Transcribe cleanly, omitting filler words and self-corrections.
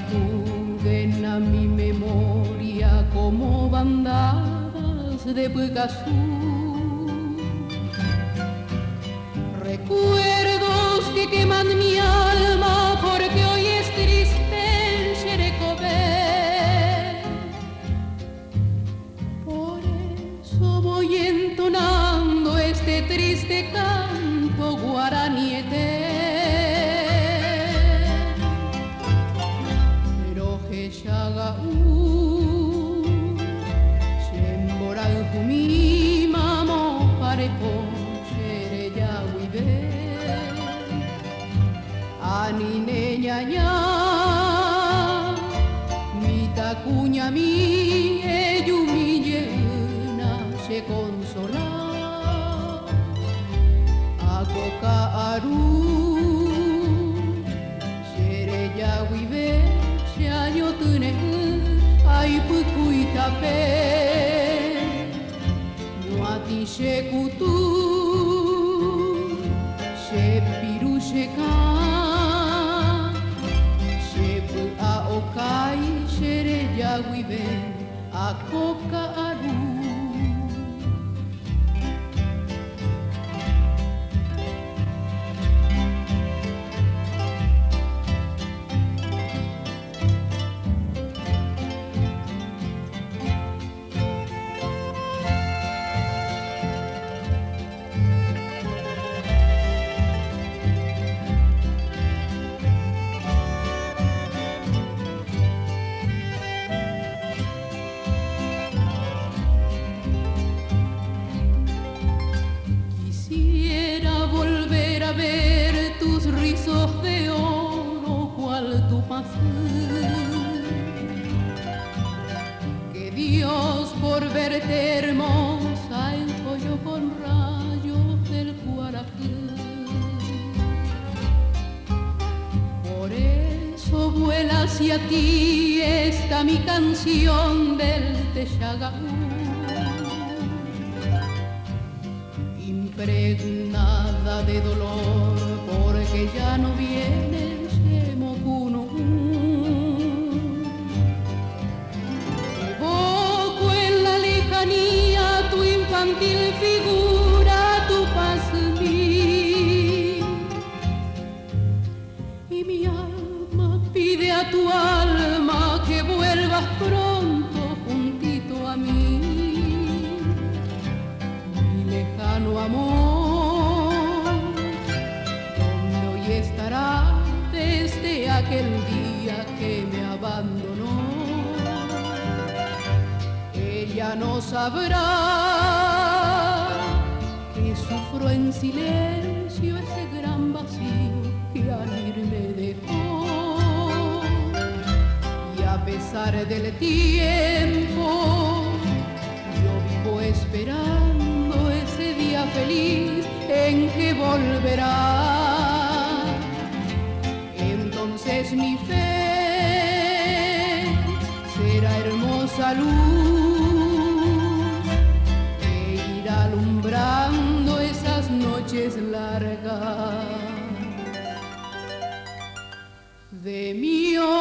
Sacuden a mi memoria como bandadas de Picasú. Recuerdos que queman mi alma porque hoy es triste el Xerecobé. Por eso voy entonando este triste canto guaraniete. Mi eyumi se consola Akoka aru Xere yaguive Xañotune Aipukuitape Ñuati xekutu Xepiru xeka Xepu aokai Xere yaguive Akoka aru. Quisiera volver a ver tus rizos de oro, cual tu paz. Que Dios por verte hermosa enjolló con rayos del cuarajú. Por eso vuela hacia ti esta mi canción del Texagaú, impregnada de dolor porque ya no viene Xemocuno. Evoco en la lejanía tu infantil figura, tu paz mí. Y mi alma pide a tu alma que vuelvas pronto juntito a mí. Mi lejano amor, ¿dónde hoy estará desde aquel día que me abandonó? Ella no sabrá que sufro en silencio ese gran vacío que al irme dejó. Y a pesar del tiempo, yo vivo esperando ese día feliz en que volverá. Entonces mi fe será hermosa luz que irá alumbrando esas noches largas de mi oscuridad.